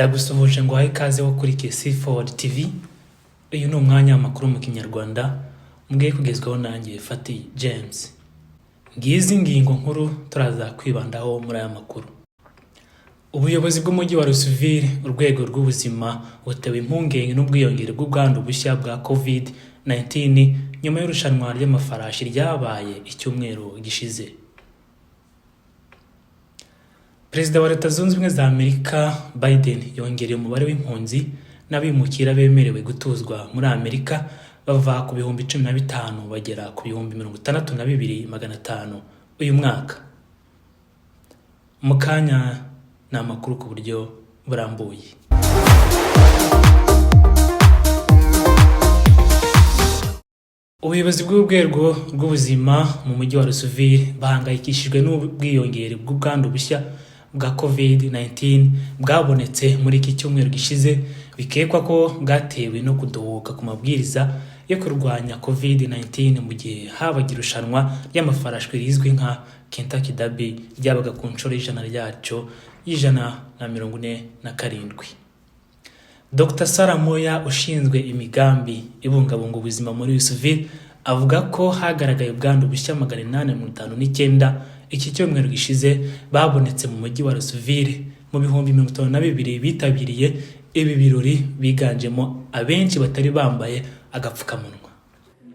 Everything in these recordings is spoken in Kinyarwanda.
Ndagusuhuje ngo uhaye ikaze wo kuri KC4 TV. Uyu ni umwanya w'amakuru mu Kinyarwanda mugiye kugezwaho nanjye Fati James. Ngizi ingingo nkuru turaza kwibandaho muri aya makuru. Ubuyobozi bw'umujyi wa Louisville, urwego rw'ubuzima butewe impungenge n'ubwiyongere bw'ubwandu bushya bwa COVID-19 nyuma y'irushanwa ry'amafarashi ryabaye icyumweru gishize. Perezida wa Leta Zunze Ubumwe za Amerika Biden yongereye umubare w'impunzi n'abimukira bemerewe gutuzwa muri Amerika bava ku 15,000 bagera ku 62,500 uyu mwaka. Mu kanya ni amakuru ku buryo burambuye. Ubuyobozi bw'urwego rw'ubuzima mu mujyi wa Louisville bahangayikishijwe n'ubwiyongere bw'ubwandu bushya bwa COVID-19 bwabonetse muri iki cyumweru gishize, bikekwa ko bwatewe no kudohoka ku mabwiriza yo kurwanya COVID-19 mu gihe habaga irushanwa ry'amafarashwi rizwi nka Kentucky Derby ryabaga ku nshuro y'ijana ryacyo y'147. Dr Sarah Moya ushinzwe imigambi ibungabunga ubuzima muri Louisville avuga ko hagaragaye ubwandu bushya 859 iki cyumweru gishize babonetse mu mujyi wa Louisville mu 52,000 bitabiriye ibi birori, biganjemo abenshi batari bambaye agapfukamunwa.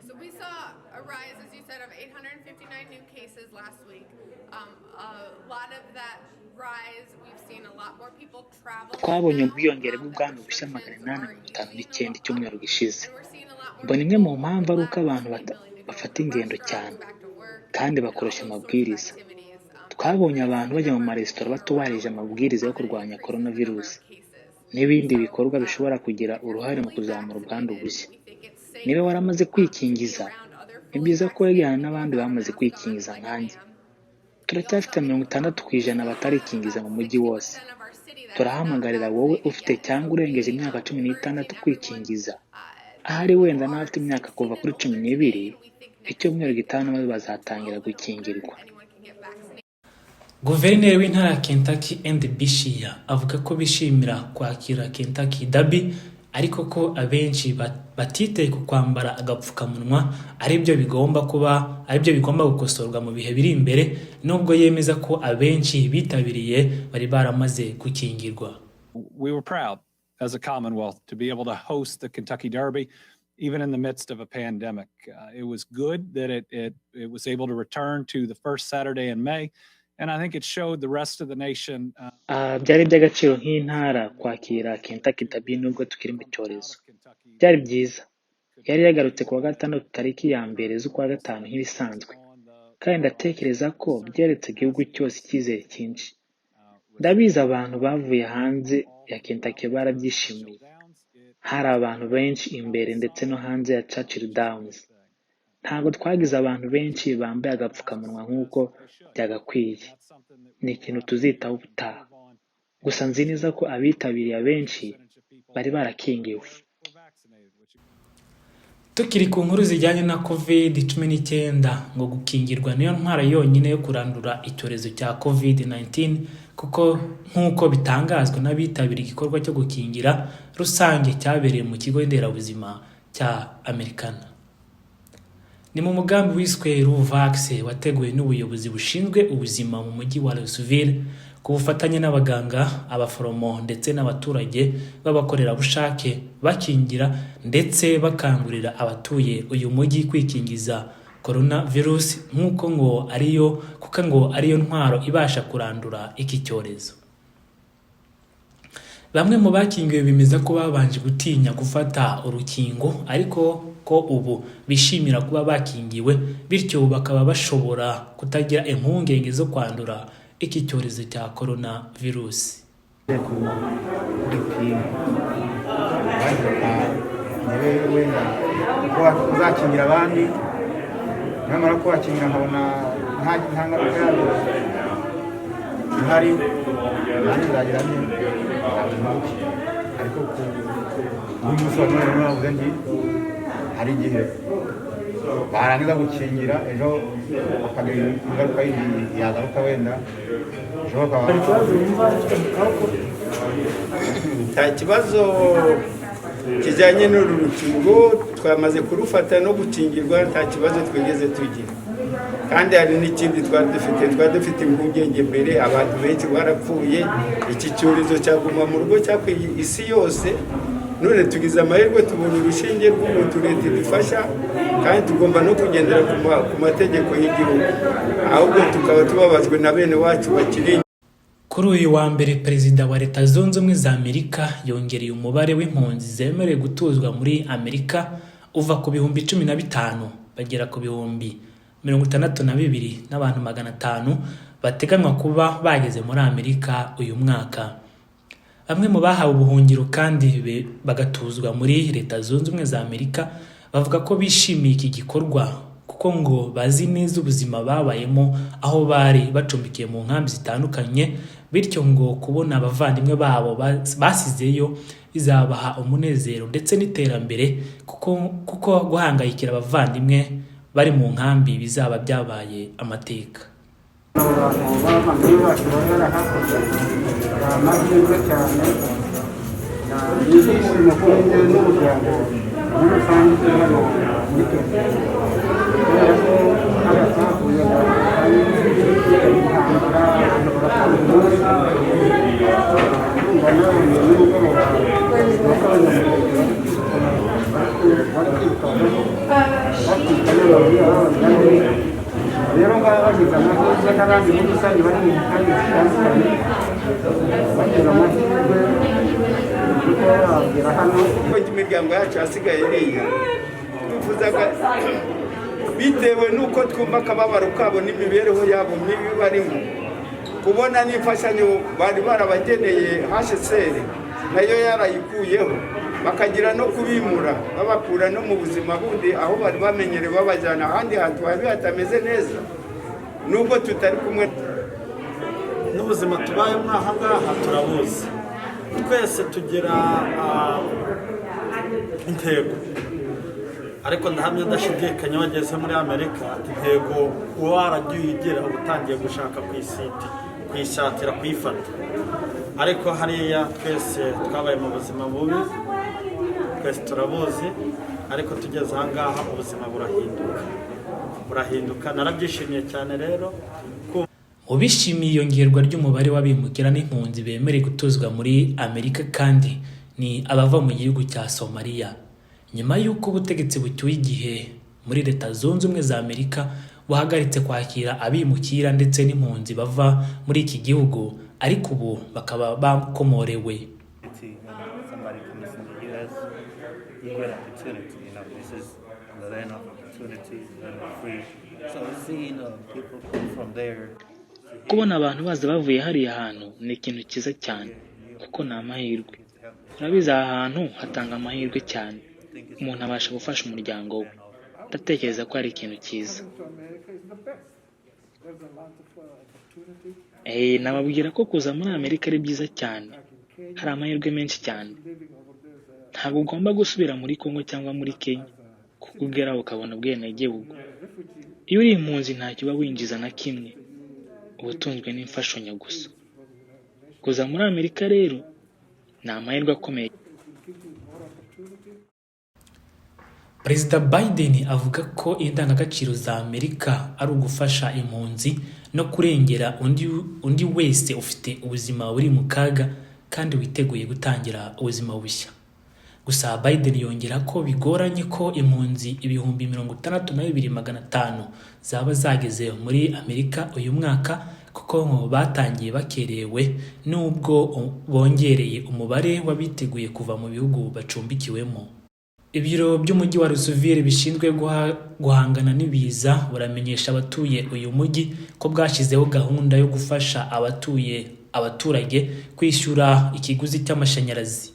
So we saw a rise, as you said, of 859 new cases last week. A lot of that rise, we've seen a lot more people travel. Twabonye ubwiyongere bw'ubwandu bushya 859 icyumweru gishize. Mbona imwe mu mpamvu ari uko abantu bafata ingendo cyane kandi bakoroshya amabwiriza. Twabonye abantu bajya mu maresitora batubahirije amabwiriza yo kurwanya coronavirus n'ibindi bikorwa bishobora kugira uruhare mu kuzamura ubwandu bushya. Niba waramaze kwikingiza, ni byiza ko wegerana n'abandi bamaze kwikingiza nkanjye. Turacyafite 60% batarikingiza mu mujyi wose. Turahamagarira wowe ufite cyangwa urengeje imyaka 16 kwikingiza. Ahari wenda n'abafite imyaka kuva kuri 12, icyumweru gitaha nabo bazatangira gukingirwa. Guverineri w'intara ya Kentucky Andy Beshear avuga ko bishimira kwakira Kentucky Derby, ariko ko abenshi batiteye ku kwambara agapfukamunwa aribyo bigomba gukosorwa mu bihe biri imbere, nubwo yemeza ko abenshi bitabiriye bari baramaze gukingirwa. We were proud as a Commonwealth to be able to host the Kentucky Derby, even in the midst of a pandemic. It was good that it was able to return to the first Saturday in May, and I think it showed the rest of the nation. Byari iby'agaciro nk'intara kwakira Kentucky Derby nubwo tukiri mu cyorezo. Byari byiza. Yari yagarutse ku wa gatandatu tariki ya mbere z'ukwa gatanu nk'ibisanzwe. Kandi ndatekereza ko byeretse igihugu cyose icyizere cyinshi. Ndabizi abantu bavuye hanze ya Kentucky barabyishimiye. Hari abantu benshi imbere ndetse no hanze ya Churchill Downs. Ntabwo twagize abantu benshi bambaye agapfukamunwa nk'uko byagakwiye. Ni ikintu tuzitaho ubutaha. Gusa nzi neza ko abitabiriye abenshi bari barakingiwe. Tukiri ku nkuru zijyanye na COVID-19, ngo gukingirwa niyo ntwaro yonyine yo kurandura icyorezo cya COVID-19, kuko nk'uko bitangazwa n'abitabiriye igikorwa cyo gukingira rusange cyabereye mu kigo nderabuzima cya Americana. Ni mu mugambi wiswe Ruvax wateguwe n'ubuyobozi bushinzwe ubuzima mu mujyi wa Louisville ku bufatanye n'abaganga, abaforomo ndetse n'abaturage b'abakorerabushake, bakingira ndetse bakangurira abatuye uyu mujyi kwikingiza coronavirus nk'uko ngo ariyo kuko ngo ariyo ntwaro ibasha kurandura iki cyorezo. Bamwe mu bakingiwe bemeza ko babanje gutinya gufata urukingo, ariko ko ubu bishimira kuba bakingiwe, bityo bakaba bashobora kutagira impungenge zo kwandura iki cyorezo cya coronavirus. Ku gipimo abandi ndebe wenda uko uzakingira abandi, namara kubakingira nkabona nta ngaruka yabyo ihari, nanjye nzagira nte ntabwo. Ariko ku uyu munsi wa none navuze nti hari igihe Barangiza gukingira, ejo bakagira ingaruka yindi yagaruka wenda ejo bakaba. Hari ikibazo wumva ufite mu kaboko? Nta kibazo kijyanye n'uru rukingo. Twamaze kurufata no gukingirwa, nta kibazo twigeze tugira. Kandi hari n'ikindi twari dufite impungenge mbere, abantu benshi barapfuye, iki cyorezo cyaguma mu rugo cyakwiye isi yose. None tugize amahirwe tubona urushinge rw'ubuntu leta idufasha, kandi tugomba no kugendera ku mategeko y'igihugu. Ahubwo tukaba tubabajwe na bene wacu bakiri Kuri uyu wa mbere, Perezida wa Leta Zunze Ubumwe za Amerika yongereye umubare w'impunzi zemerewe gutuzwa muri Amerika, uva ku 15,000 bagera ku 62,500 bateganywa kuba bageze muri Amerika uyu mwaka. Bamwe mu bahawe ubuhungiro kandi bagatuzwa muri Leta Zunze Ubumwe za Amerika bavuga ko bishimiye iki gikorwa, kuko ngo bazi neza ubuzima babayemo aho bari bacumbikiye mu nkambi zitandukanye, bityo ngo kubona abavandimwe babo basizeyo bizabaha umunezero ndetse n'iterambere, kuko guhangayikira abavandimwe bari mu nkambi bizaba byabaye amateka. Abo bantu b'abavandimwe bacu bari bari hakurya ni amahirwe cyane, ni ibyishimo kuri njye n'umuryango muri rusange turi hano muri Tokiyo, kubera ko hariya twavuye hari intambara, abantu barapfa buri munsi. Ndumva nabonye nimugoroba nuko Abanyamurenge bari kwirukankaho, batwika n'amabuye babajyanye. Rero ngaba bagize amahirwe, n'abandi muri rusange bari mu nkambi zitandukanye bagize amahirwe yo kuba bagera hano. Imiryango yacu yasigaye iriya twifuzaga, bitewe n'uko twumva akababaro kabo n'imibereho yabo mibi barimo, kubona n'imfashanyo bari barabageneye HCR nayo yarayikuyeho, bakagira no kubimura, babakura no mu buzima bundi aho bari bamenyereye, babajyana ahandi hantu habi hatameze neza, nubwo tutari kumwe. N'ubuzima tubayemo aha ngaha turabuzi twese. Tugira intego, ariko ndahamya ndashidikanya, wageze muri Amerika intego uba waragiye ugira uba utangiye gushaka kuyisiti, kuyishatira, kuyifata. Ariko hariya twese twabaye mu buzima bubi, twese turabuzi. Ariko tugeze aha ngaha ubuzima burahinduka, burahinduka. Narabyishimiye cyane rero. Mu bishimiye iyongerwa ry'umubare w'abimukira n'impunzi bemerewe gutuzwa muri Amerika kandi ni abava mu gihugu cya Somaliya, nyuma y'uko ubutegetsi bucyuye igihe muri Leta Zunze Ubumwe za Amerika buhagaritse kwakira abimukira ndetse n'impunzi bava muri iki gihugu, ariko ubu bakaba bakomorewe. When somebody comes in the U.S., you get opportunity. This is the land of opportunity, the land of free. So seeing people come from there. Kubona abantu baza bavuye hariya hantu ni ikintu cyiza cyane, kuko ni amahirwe. Urabizi, aha hantu hatanga amahirwe cyane, umuntu abasha gufasha umuryango we. Ndatekereza ko ari ikintu cyiza. Nababwira ko kuza muri Amerika ari byiza cyane, hari amahirwe menshi cyane. Ntabwo ugomba gusubira muri Congo cyangwa muri Kenya, kuko ugeraho ukabona ubwenegihugu. Iyo uri impunzi ntacyo uba winjiza na kimwe, uba utunzwe n'imfashanyo gusa. Kuza muri Amerika rero ni amahirwe akomeye. Perezida Biden avuga ko indangagaciro za Amerika ari ugufasha impunzi no kurengera undi wese ufite ubuzima buri mu kaga kandi witeguye gutangira ubuzima bushya. Gusa Biden yongera ko bigoranye ko impunzi 62,500 zaba zageze muri Amerika uyu mwaka, kuko ngo batangiye bakerewe nubwo bongereye umubare w'abiteguye kuva mu bihugu bacumbikiwemo. Ibiro by'umujyi wa Louisville bishinzwe guhangana n'ibiza buramenyesha abatuye uyu mujyi ko bwashyizeho gahunda yo gufasha abaturage kwishyura ikiguzi cy'amashanyarazi.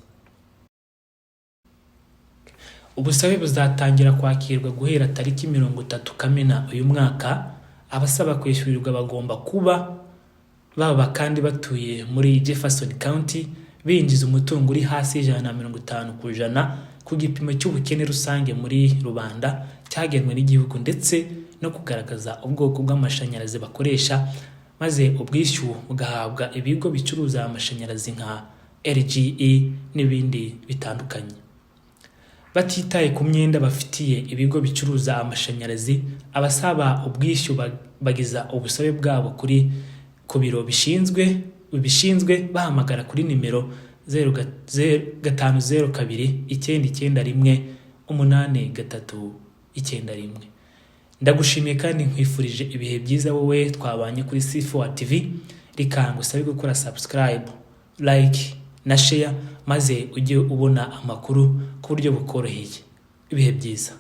Ubusabe buzatangira kwakirwa guhera tariki 30 Kamena uyu mwaka. Abasaba kwishyurirwa bagomba kuba baba kandi batuye muri Jefferson County, binjiza umutungo uri hasi y'150% ku gipimo cy'ubukene rusange muri rubanda cyagenwe n'igihugu, ndetse no kugaragaza ubwoko bw'amashanyarazi bakoresha, maze ubwishyu bugahabwa ibigo bicuruza amashanyarazi nka RGE n'ibindi bitandukanye. Batitaye ku myenda bafitiye ibigo bicuruza amashanyarazi, abasaba ubwishyu bageza ubusabe bwabo kuri ku biro bishinzwe bahamagara kuri nimero 0502 991 8391. Ndagushimiye kandi nkwifurije ibihe byiza wowe twabanye kuri C4 TV. Reka ngusabe gukora subscribe, like na share, maze ujye ubona amakuru ku buryo bukoroheye. Ibihe byiza.